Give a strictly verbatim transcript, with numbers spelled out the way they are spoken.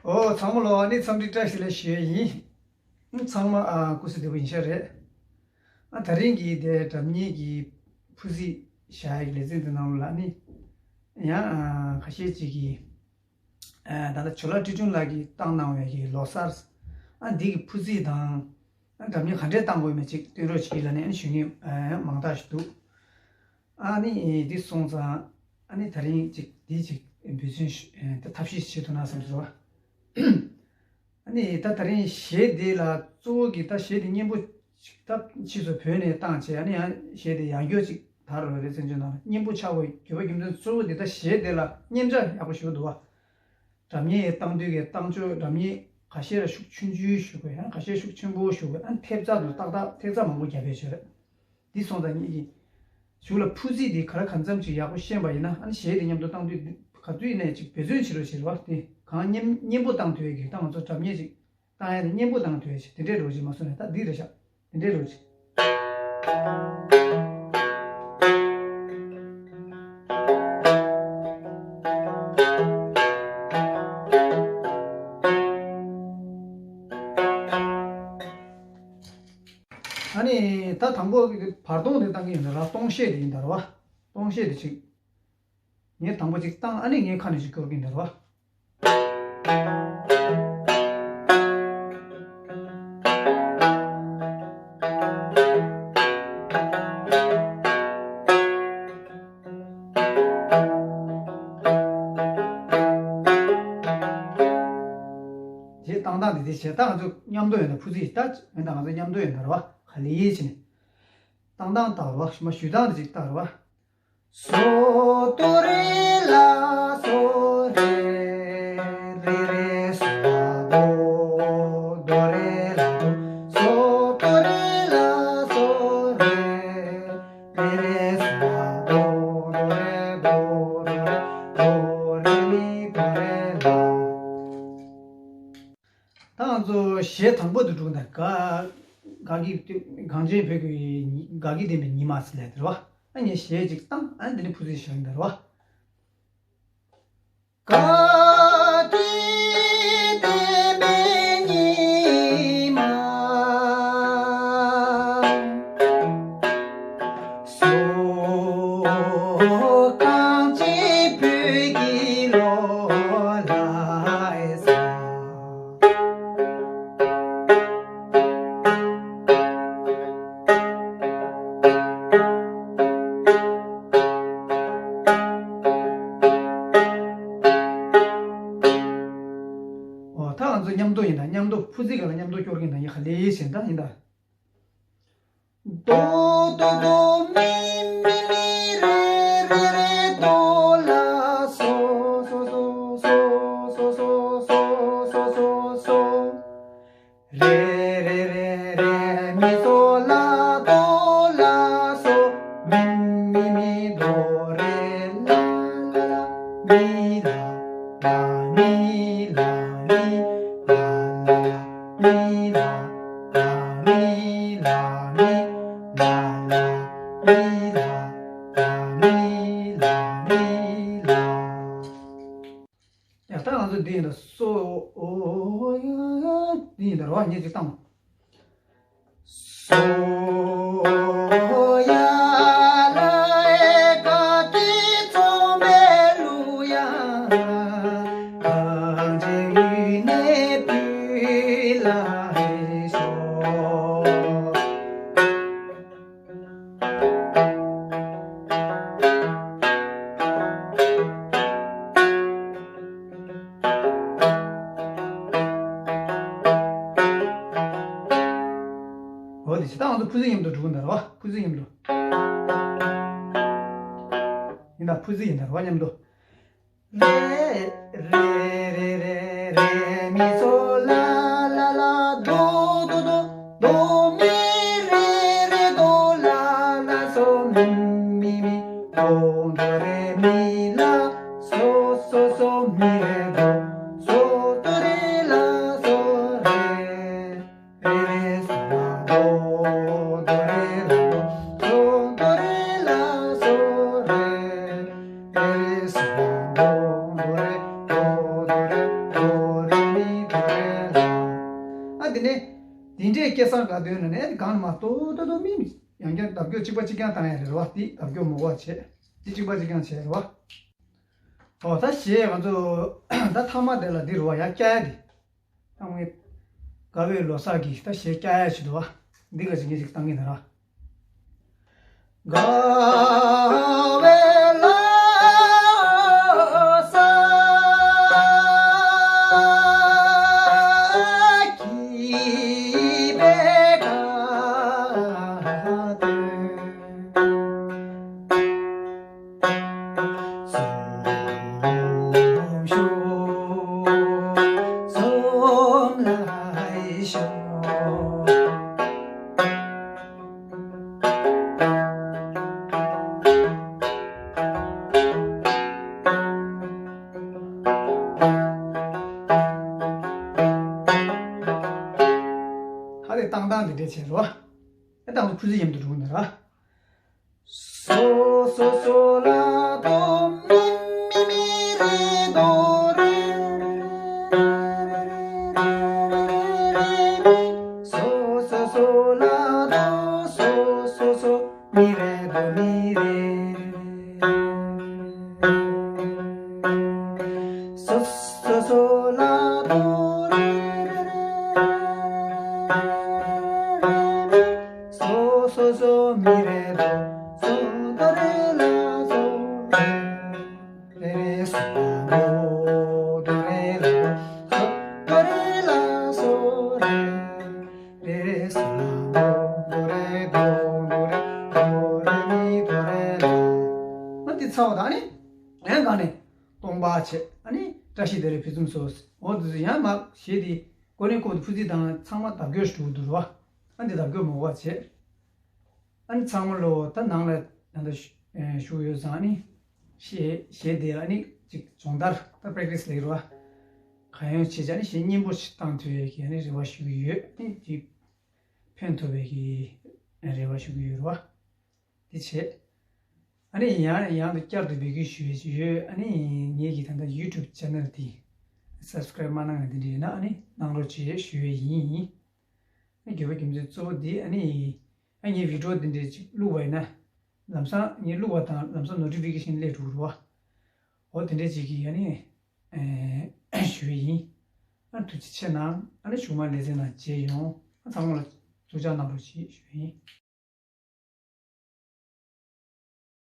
ཨོ། ཚང་མ་ལོ་ཨ་ནི་འཚམས་འདྲི་བཀྲ་ཤིས་བདེ་ལེགས་ཞུ་ཡས་ཡིན། ཚང་མ་ཨ་སྐུ་གཟུགས་བདེ་པོ་ཡིན་ཤག་རེད། ཨ་དེ་རིང་གི་དེ་སྒྲ་སྙན་གྱི་ཕུར་ཚིགས་བཞག་ཡས་ཀྱི་ལེ་ཚན་དེ་ནང་ལ་ནི་ཡང་ཨ་ཁ་ཤས་ཅིག་གིས་ཨ་ད་ལྟ་ཇོ་ལགས་བཀྲིས་སྒྲོན་ལགས་ཀྱིས་བཏང་གནང་བའི་གི་ལོ་གསར་ཨ་འདི་གི་ཕུར་ཚིགས་དང་ཨ་སྒྲ་སྙན་ག་འདྲས་བཏང་དགོས་མེད་ཅིག་སྟོན་རོགས་བྱེད་ལབ་ནས་ཨ་ནི་ཞུ་མཁན་ཨ་མང་དག་ཞིག་འདུག་ཨ་ནི་འདི་སོང་ཙང་ཨ་ནི་དེ་རིང་ཅིག་འདི་ཅིག་འབད་བརྩོན་ཞུ་ཨ་ད་ཐབས་ཤེས་བྱེད་ཐུབ་ན་བསམ་སོང་བ། ཨ་ནི་ད་དེ་རིང་གཞས་འདི་ལ་གཙོ་བོ་གི་ད་གཞས་འདི་སྙན་པོ་ཅིག་ད་ཕྱིས་སུ་བོད་ནས་བཏང་བྱས་ཨ་ནི་ཡང་གཞས་འདི་ཡང་བསྐྱར་ཅིག་དར་རོ་རེད་བཙན་བྱོལ་ནང་ལ་སྙན་པོ་ཆགས་པའི་དགོས་པ་རྒྱུ་མཚན་གཙོ་བོ་འདི་ད་གཞས་འདི་ལ་སྙན་གྲགས་ཡག་པོ་ཞེ་པོ་འདུག་བ། སྒྲ་སྙན་བཏང་དུས་ཀྱི་བཏང་ཕྱོགས་སྒྲ་སྙན་ཁ་ཤས་ལ་ཤུགས་ཆུང་ཆུང་ཞུ་དགོས་ཡང་ཁ་ཤས་ཤུགས་ཆེན་པོ་ཞུ་དགོས་ཨ་ནི་ཐེབས་རྩ་དུ་ཏག་ཏག་ཐེབས་རྩ་མང་པོ་རྒྱབ་པའི་ཆོས་རེད། འདི་སོང་ཙང་ངེད་ཀྱིས་གཞུག་ལ་ཕུར་ཚིགས་འདི་ག་རེ་གང་འཚམ་ཅིག་ཡག་པོ་ཤེས་པ་ཡིན་ན་ཨ་ནི་གཞས་དེ་མཉམ་དུ་བཏང་དུས་འདི་ག་དུས་ཡིན་ནའི་ཅིག་འབད་བརྩོན་བྱེད་རོགས་བྱེད་རོགས་དེ་གང་སྙན་སྙན་པོ་བཏང་ཐུབ་ཡས་ཀྱི་ད་ང་ཚོ་སྒྲ་སྙན་ཅིག་བཏང་ཡས་དེ་སྙན་པོ་བཏང་ཐུབ་ཡས་ཅིག་དེ་འདྲས་རོགས་བྱེད་མ་སོང་ནས་ད་འདི་རེད་ཤག་དེ་འདྲས་རོགས་བྱེད། ཨ་ནི་ད་དང་པོ་བར་སྟོང་དེ་བཏང་གི་ཡིན་ད་ར་སྟོང་བཤད་དེ་ཡིན་ད་ར་བ། སྟོང་བཤད་དེ་ཅིག་ངས་དང་པོ་ཅིག་བཏང་ཨ་ནི་ངའི་ཁ་ནས་ཅིག་སྐྱོར་གི་ཡིན་ད་ར་བ། དེ་བཏང་སྟངས་དེ་དེ་བྱས་ད་ང་ཚོ་མཉམ་དུ་ཡོད་ན་ཕུར་ཚིགས་ད་ཡོད་ན་ང་ཚོ་མཉམ་དུ་ཡོད་ན་ར་བ་ག་ལེ་བྱས་ནས། བཏང་སྟངས་ལྟ་བར་བ་མ་ཞུ་སྟངས་དེ་ཅིག་ལྟ་བར་བ། སོ་དོ་རེ་ལ་སོ་རེ་རེ་རེ་སོ་ལ་དོ་དོ་རེ་ལ་དོ། སོ་དོ་རེ་ལ་སོ་རེ་རེ་རེ་སོ་ལ་དོ་དོ་རེ་དོ་དོ་རེ་དོ་རེ་མི་དོ་རེ་ལ། ད་ང་ཚོ་གཞས་དང་པོ་དེ་འགྲོ་གི་འདུག་ག་ག་གི་གངས་ཅན་བོད་ཀྱི་ག་གི་ལྡན་པའི་ཉི་མ་ཟེར་ལབ་དེ་རེད་བ། ཨ་ནི་གཞས་ཅིག་བཏང་ཨ་ནི་དེ་ནས་ཕུར་ཚིགས་བཞག་གི་འདུག་རེད་བ། ག་གི་ལྡན་པའི་ཉི་མ། སོ་གངས་ཅན་བོད་ཀྱི་ལོ་ལ་ས། ཨོ་ད་ང་ཚོ་མཉམ་དུ་ཡིན་ད་མཉམ་དུ་ཕུར་ཚིགས་ག་ལ་མཉམ་དུ་སྐྱོར་གྱིན་ད་ཡིན་ཧ་ལས་ཞེན་ད་ཡིན་ད། དོ་དོ་དོ་མི་མི་མི་རེ་རེ་རེ་དོ་ལ་སོ་སོ་སོ་སོ་སོ་སོ་སོ་སོ། རེ་རེ་རེ་རེ་མི་སོ་ལ་དོ་ལ་སོ། མི་མི་མི་དོ་རེ་ལ་ལ་ལ། མི་ལ་ལ་མི་ལ་མི། ལ་ལ་ལ། མི་ལ་ལ་མི། ལ་ལ་མི་ལ་ལ་མི་ལ་མི་ལ། ཡ་ད་ང་ཚོ་འདི་ཡིན་ད་སོ། འོ་ཡ་འདི་ཡིན་ད་རོ་ཉེ་ཅིག་བཏང་། སོ་ཡ་ལ་ཨེ་ཀ་ཏི་ཚོ་མེ་ལུ་ཡ། གངས་ཅན་ཡུལ་ནས་བུ་ལ་ཧེ་ཤོ། འོ་དེ་ཇི་ལྟར་ང་ཚོ་ཕུར་ཚིགས་མཉམ་དུ་འགྲོ་གི་འདུག་ར་བ། ཕུར་ཚིགས་མཉམ་དུ། ཡིན་ད་ཕུར་ཚིགས་ཡིན་ད་ར་བ་མཉམ་དུ། རེ་རེ་རེ་རེ་མི་སོ་ལ་ལ་ལ་དོ་དོ་དོ། དོ་མི་རེ་རེ་དོ་ལ་ལ་སོ། མི་མི་མི་དོ་དོ་རེ་མི་ལ་སོ་སོ་སོ་མི་རེ་དོ། སོ་དོ་རེ་ལ་སོ་རེ། རེ་རེ་སོ་ལ་དོ་དོ་རེ་ལ་དོ། སོ་དོ་རེ་ལ་སོ་རེ། རེ་རེ་སོ་ལ་དོ་དོ་རེ་དོ་དོ་རེ་དོ་རེ་མི། ཏོ་མི་ཡང་བསྐྱར་ལྡབ་སྐྱོར་གཅིག་པ་གཅིག་རྐྱང་བཏང་ཡ་རེད་བ། འདི་ལྡབ་སྐྱོར་མང་པོ་བྱས། འདི་གཅིག་པ་གཅིག་རྐྱང་བྱས་རེད་བ། ཨོ་ད་གཞས་ང་ཚོ་ད་ཐ་མ་དེ་ལ་འདི་རེད་བ། ཡང་བསྐྱར་ཡ་འདི། ད་ངས་དགའ་བའི་ལོ་གསར་གྱི་ད་གཞས་བསྐྱར་ཡ་ཞིག་འདུག་བ། འདི་ག་ཅིག་ངས་ཅིག་བཏང་གི་ཡིན་ད་ར། དགའ་བའི་ལོ་གསར་གྱི་པད་ཁ་དེར། ཧ་ལས་བཏང་སྟངས་འདི་འདྲས་བྱས་རོ། ཨ་ད་ང་ཚོ་ཁུ་ཚུར་མཉམ་དུ་འགྲོ་གི་ཡིན་ད་ར། སོ་སོ་སོ་ལ་དོ་མི་མི་མི་རེ་དོ་རེ། སོ་སོ་སོ་ལ་དོ་སོ་སོ་སོ་མི་རེ་དོ་མི་རེ། སོ་སོ་སོ་ལ་དོ་རེ། སོ་སོ་སོ་མི་རེ་དོ། སོ་དོ་རེ་ལ་སོ་རེ། རེ་རེ་སོ་ལ་དོ། དོ་རེ་ལ་སོ། དོ་རེ་ལ་སོ་རེ། རེ་རེ་སོ་ལ་དོ། དོ་རེ་དོ། དོ་རེ་དོ་རེ་མི་དོ་རེ་ལ། ཨ་འདི་ཚར་བ་དང་ཨ་ནི། ཡང་གང་ནས་སྟོང་པ་བྱས། ཨ་ནི་བཀྲ་ཤིས་བདེ་ལེགས་ཕུན་སུམ་ཚོགས། འོ་འདི་ཚོ་ཡང་མ་གཞས་འདི་ཀོ་ནེ་ཀོ་འདི་ཕུ་ཚི་དང་ཚང་མ་ལྡབ་སྐྱོར་ཞུ་འདུག་རོ། ཨ་འདི་ལྡབ་སྐྱོར་མང་པོ་བྱས། ཨ་ནི་ཚང་མ་ལོ་ད་ནང་ལ་ད་ལྟ་ཞུ་ཨེ་ཞུ་ཡོད་ཙང་ཨ་ནི་གཞས་གཞས་དེ་ཨ་ནི་ཅིག་སྦྱོང་བརྡར་ད་པེ་རེག་ཊི་སི་ལེགས་རོ། གང་ཡོང་བྱས་ཙང་ཨ་ནི་གཞས་སྙན་པོ་ཞིག་བཏང་ཐུབ་ཡས་ཀྱི་ཨ་ནི་རེ་བ་ཞུ་གི་ཡོད། ཨ་ནི་ཅིག་ཕན་ཐོགས་པའི་གི་རེ་བ་ཞུ་གི་ཡོད་རོ། དེ་བྱས། ཨ་ནི་ཡང་ཡང་དུ་བསྐྱར་དུ་འབོད་སྐུལ་ཞུ་ཡས་ཞུ་ཡོད། ཨ་ནི་ངེད་ཀྱི་ད་ལྟ་ཡུ་ཊུབ་ཆེ་ནལ་དེ་སབ་སི་ཀ་རེབ་མ་གནང་ཡ་དེ་འདྲ་ཡོད་ན་ཨ་ནི་གནང་རོགས་བྱེད་ཞུ་ཡས་ཡིན། ཨ་ནི་དགོས་པ་རྒྱུ་མཚན་གཙོ་བོ་དེ་ཨ་ནི་ཨ་ངའི་བི་ཌི་ཡོ་དེ་འདྲ་ཅིག་བླུགས་པ་ཡིན་ན་ལམ་སང་ངས་བླུགས་པ་དང་ལམ་སང་ནོ་ཊི་ཕི་ཀེ་ཤན་སླེབས་འགྲོ་གི་རེད་བ། འོ་དེ་འདྲ་ཅིག་གིས་ཨ་ནི་ཞུ་ཡས་ཡིན། ཨ་ཐུགས་རྗེ་ཆེ་གནང་། ཨ་ནི་གཞུག་མ་ལེ་ཚན་ནང་མཇལ་ཡོང་། ཨ་ཚང་མ་ལ་ཐུགས་ཅག་གནང་རོགས་གྱིས་ཞུ་ཡས་ཡིན།